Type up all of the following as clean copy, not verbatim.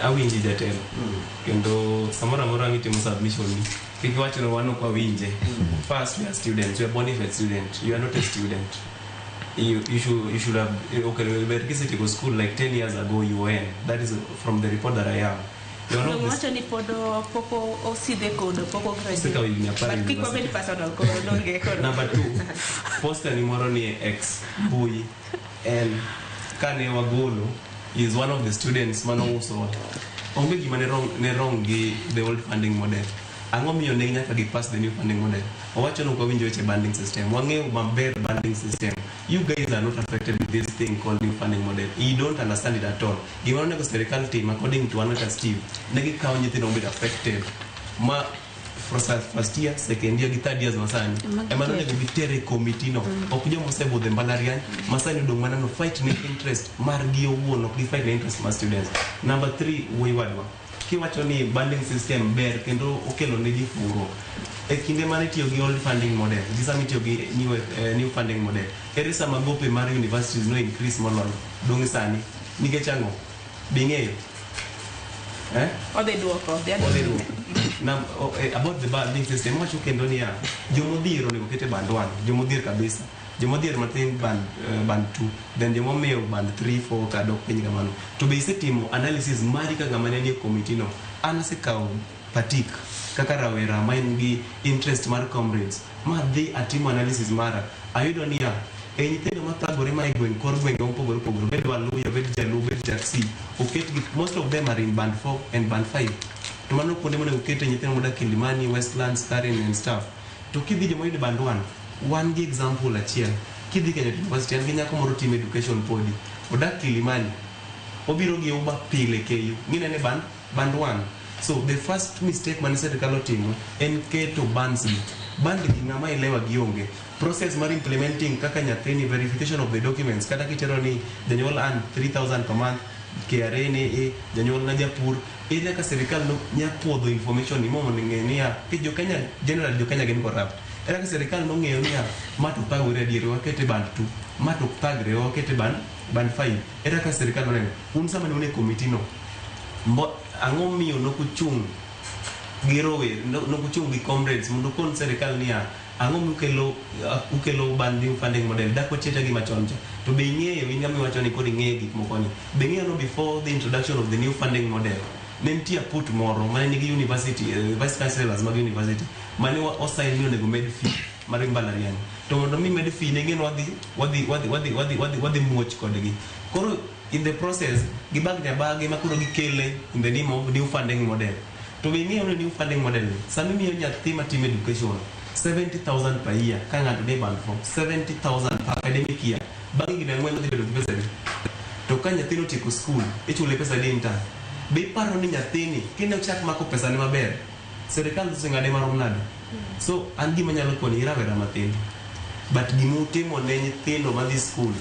Awinji jatelo. Kendo samoro amora mitimo submission ni kik iwach ni wan ok wawinje. First, we are students, we are bona fide student. You are not a student. You should have, okay, ber kisetieko school like 10 years ago. You were, that is from the report that I have, you are not the Wacho ni pod pok osidhe kodo, pok o Osekawo higni 10 But kik wabed university. Personal koro donge koro. Number two, poster ni moro ni e X mbui en kane wagolo is one of the students manousowa. Onge gima ne wrong gi the old funding model. Ang'o miyo ne nyaka gi pass the new funding model? Owacho ni ok wawinjo weche banding system. Wang'eyo maber banding system. You guys are not affected with this thing called new funding model. You don't understand it at all. Gima onego sirikal tim, according to an kaka Steve, ne gikawo nyithindo mobedo affected ma first year, second year gi third years masani ema nonego gitere e committee no, ok joma osebudho e mbalariany masani odong' mana no fight ne interest margi owuon, ok gi fight ne interest mar students. Number three, wuoyi wadwa, kiwacho ni banding system ber kendo okelo ne ji furuok e kinde mane itiyo gi old funding model gi sama itiyo gi new funding model, ere sama gope mar universities no increase moloyo dong' sani? Nikech ang'o bing'eyo, eh? Odhi duoko, odhi Odhi duoko. About the banding system, wacho kendo niya, jomodhier onego ket e band 1, jomodhier kabisa, jomodhier matin band 2, then jomomiyo band 3, 4 kadok piny kamano. To be isetimo analysis mari ka ng'ama ne nie committee no? An asekawo patik kaka rawera ma en gi interest mar comrades ma dhi atimo analysis mara, ayudo niya, e nyithindo mathagore ma e gweng' kor gwenge mopogore opogore, obed Waluya, obed Jaluo, obed Jakisi, oketgi, most of them are in band 4 and band 5. To mano kuonde monego okete nyithindo modak Kilimani, Westlands, Karen and stuff. To kidhi joma oyudo band 1, wan gi example achiel. Kidhi Kenyatta University, an gi nyako moro timo education podi, odak Kilimani, obiro gi Uber pile KU, ginene band 1. So the first mistake mane sirikal otimo en keto bands gi. Band gi ng'ama elewa gionge process mar implementing kaka nyathini, verification of the documents, kata kitero ni janyuol earn 3000 per month, KRA ni e janyuol na japur, ere kaka sirikal no nya puodho information ni mondo ng'e niya ki jo Kenya general, jo Kenya gin corrupt? Ere kaka sirikal nong'eyo niya ma to thagore adier, wakete band 2, ma to thagre, wakete band 5? Ere kaka sirikal noneno un sama ne un e committee no? Ang'o miyo nokuchung' gi rower, nokuchung' gi comrades mondo ukon sirikal niya, ang'o mukelo ukelo banding funding model dak wacheta gi machon cha? To be ing'eyo, in ng'ama iwacho ni koro ing'eyo gik moko ni, be ing'eyo no before the introduction of the new funding model ne nitie aput moro mane nigi university vice chancellors mag university mane osign ni onego med fee mar mbalariany? To mondo mi med fee, ne ng'e wadhi wadhi wadhi wadhi wadhi wadhi wadhi muoch kodgi. Koro in the process gibagni abagi ma koro gikele in the name of new funding model. To be ing'eyo ni new funding model ni sama imiyo nyathi matimo education 70,000 per year, ka ng'ato ni band 4, 70,000 per academic year, bang' higni 4 odhi bedo gi pesa adi? To ka nyathino otieko school, ichule pesa adi in term? Be iparo ni nyathini kine ochak mako pesane maber, sirikal oseng'ade marom nade? So an gima nyalo koni rawera mathin, but gima utimo ne nyithindo madhi school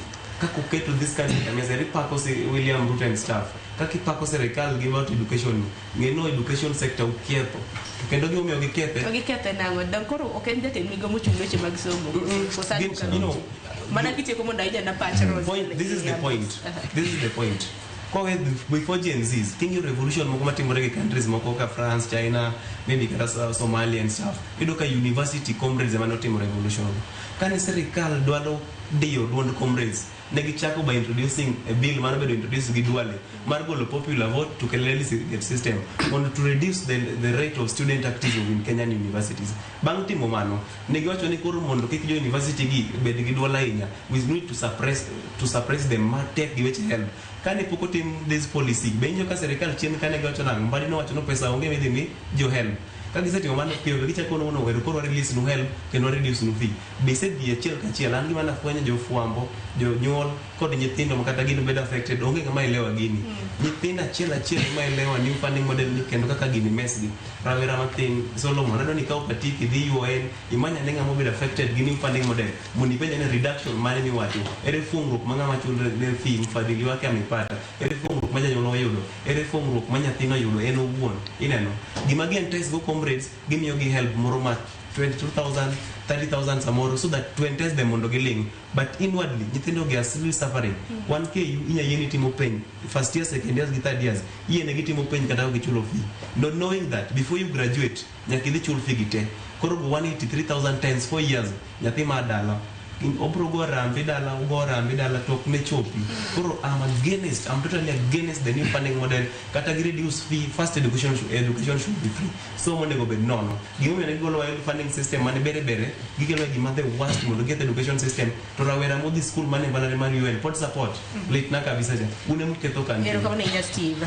kaka uketo this country kamesa ipako si William Ruto and staff, kaka ipako sirikal gi about education ni, ng'e no education sector uketho. To kendo gimomiyo gikethe To gikethe nang'o? Dong koro ok en jatend migao mochung' weche mag somo. Koso mana kitieko mondo aija na pach Rose. Point, this is the point, this is the point. Kwawe before Gen Zs, king'iyo revolution moko matimore gi countries moko ka France, China, maybe kata Somalia and stuff, iyudo ka university comrades ema notimo revolution. Kane sirikal dwaro diyo duond comrades, ne gichako by introducing a bill mano bedo introduced gi Duale mar golo popular vote to kelo delegate system mondo to reduce the rate of student activism in Kenyan universities. Bang' timo mano, ne giwacho ni koro mondo kik jo university gi bed gi duol ahinya, we need to suppress them matek gi weche HELB. Kane pok otim this policy, be injo ka sirikal chien kane giwacho nang'o? Mbadi nowacho no pesa onge midhi mi jo HELB. Ka gisetimo mano piyo, be gichako nono wero koro wa release nu HELB kendo wa reduce nu fee. Be isedhi achiel kachiel? An gima nafwenyo, jofwambo, jonyuol kod nyithindo ma kata gin bedo affected, onge ng'ama elewa gini. Nyithindo achiel achiel ema elewa new funding model ni kendo kaka gini mess gi rawera mathin. Solomon, adwa ni ikaw patiki dhi UoN, imany ane ng'ama obedo affected gi new funding model mondo ipenj ane reduction mane miwacho. Ere fuongruok ma ng'ama chulo ne fee, mfadhili wake amepata? Ere fuongruok ma janyuol oyudo? Ere fuongruok ma nyathino oyudo en owuon? Ineno gima gi entice go comrades, gimiyo gi HELB moro ma 22,000, 30,000 samoro, so that to entice them mondo giling. But inwardly nyithindo gi are still suffering. Wan KU inya yieni timo penj first year, second years gi third years, iyiene gitimo penj kata ok gichulo fee, not knowing that before you graduate nyaka idhi chul fee gi te. Koro go 183,000 times 4 years, nyathi ma dala obro go rambi dala, ugo rambi dala to ok ne chopi. Koro I'm totally against the new funding model. Kata gi reduce fee, first education should be free. Somo onego bed nono. Gimomiyo ne gigolo funding system mane bere bere, gikelo gima the worst mondo get education system to rawera modhi school mane mbalariany mar UN pod support litna kabisa. Ja une muketho country. Erokamano ahinya, Steve.